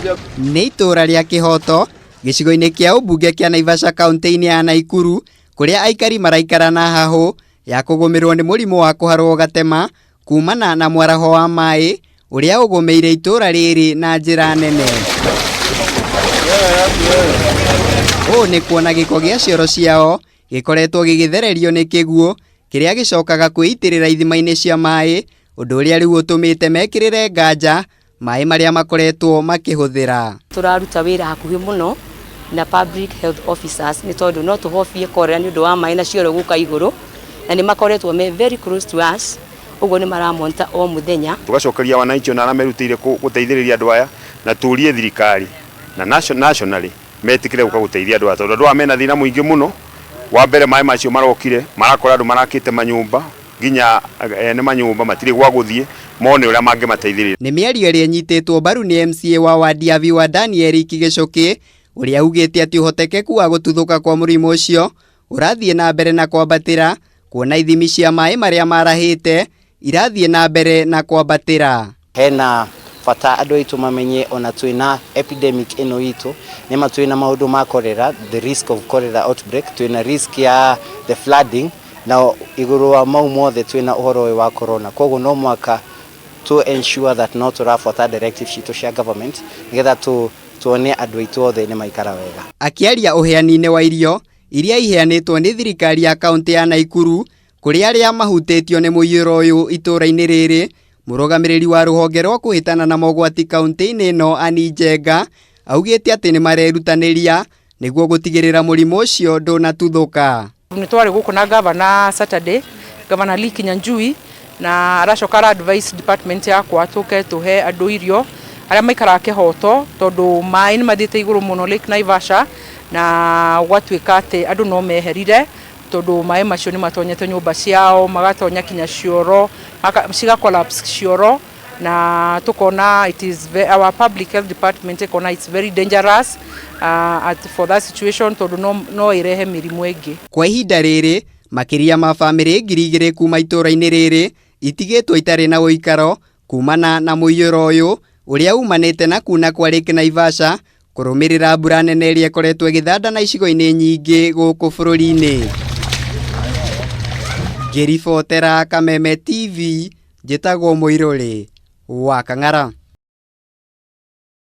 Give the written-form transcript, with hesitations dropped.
Nĩ itũũra rĩa Kĩhooto gĩcigo-inĩ kĩa ũmbunge kĩa Naivasha kaunti-inĩ ya Naikuru kũrĩa aikari maraikara na hahũ ya kũgũmĩrwo nĩ mũrimũ wa kũharwo gatema kumana na mwaraho wa maĩ ũrĩa ũgũmĩire itũũra rĩrĩ na njĩra nene. Ũũ nĩ kuona gĩko gĩa cioro ciao gĩkoretwo gĩgĩthererio nĩ kĩguũ kĩrĩa gĩcokaga kwĩitĩrĩra ithima-inĩ cia maĩ, ũndũ ũrĩa rĩu ũtũmĩte mekĩrĩre nganja maĩ marĩa makoretwo makĩhũthĩra. Tũraruta wĩra hakuhĩ mũno na public health officers nĩ tondũ no tũhobie korera nĩ ũndũ wa maĩ na cioro gũka igũrũ, na nĩ makoretwo me very close to us, ũguo nĩ maramonita o mũthenya. Tũgacokeria wananchi ona arĩa merutĩire gũteithĩrĩria andũ aya, na tũrie thirikari na nationally metĩkĩre gũka gũteithia andũ aya, tondũ andũ aya mena thĩna mũingĩ mũno. Wa mbere maĩ macio marokire marakora andũ marakĩte manyũmba, nginya ene manyũmba matirĩ gwa gũthiĩ, mone ũrĩa mangĩmateithĩrĩria. Nĩ mĩario ĩrĩa ĩnyitĩtwo mbaru nĩ MCA wa wadi ya Viwandani Eric Gĩchũkĩ, ũrĩa augĩte atĩ ũhotekeku wa gũtuthũka kwa mũrimũ ũcio ũrathiĩ na mbere na kwambatĩra, kuona ithimi cia maĩ marĩa marahĩte irathiĩ na mbere na kwambatĩra. Hena bata andũ aitũ mamenye ona twĩna epidemic ĩno itũ, nĩma twĩna maũndũ ma cholera, the risk of cholera outbreak, twĩna risk ya the flooding, na igũrũ wa mau mothe twĩna ũhoro ũyũ wa corona. Koguo no mũhaka to ensure that no tũrabuata directive citũ cia government nĩgetha tuone andũ aitũ othe nĩ maikara wega. Akĩaria ũheani-inĩ wa irio iria iheanĩtwo nĩ thirikari ya kaunti ya Naikuru kũrĩ arĩa mahutĩtio nĩ mũiyũro ũyũ itũũra-inĩ rĩrĩ, mũrũgamĩrĩri wa rũhonge rwa kũhĩtana na mogwati kaunti-inĩ ĩno Ann Njenga augĩte atĩ nĩ marerutanĩria nĩguo gũtigĩrĩra mũrimũ ũcio ndũnatuthũka. Nĩ twarĩ gũkũ na governor Saturday, Governor Lee Kinyanjui, na aracoka ara advise department yakwa tũke tũhe andũ irio arĩa maikaraga Kĩhooto, tondũ maĩ nĩ mathiĩte igũrũ mũno Lake Naivasha, na gwatuĩka atĩ andũ no meherire tondũ maĩ macio nĩ matonyete nyũmba ciao, magatonya kinya cioro, ciga collapse cioro, na tukona it is our public health department ikona it's very dangerous for that situation, tondũ no ĩrehe mĩrimũ ĩngĩ. Kwa ihinda rĩrĩ makĩria ma bamĩrĩ 2000 kuma itũũra-inĩ rĩrĩ itigĩtwo itarĩ na ũikaro kumana na mũiyũro ũyũ ũrĩa umanĩte na kuna kwa Lake Naivasha kũrũmĩrĩra mbura nene ĩrĩa ĩkoretwo ĩgĩthanda na icigo-inĩ nyingĩ gũkũ bũrũri-inĩ. Ngĩribotera Kameme TV, njĩtagwo Mũirũrĩ wa Kang'ara.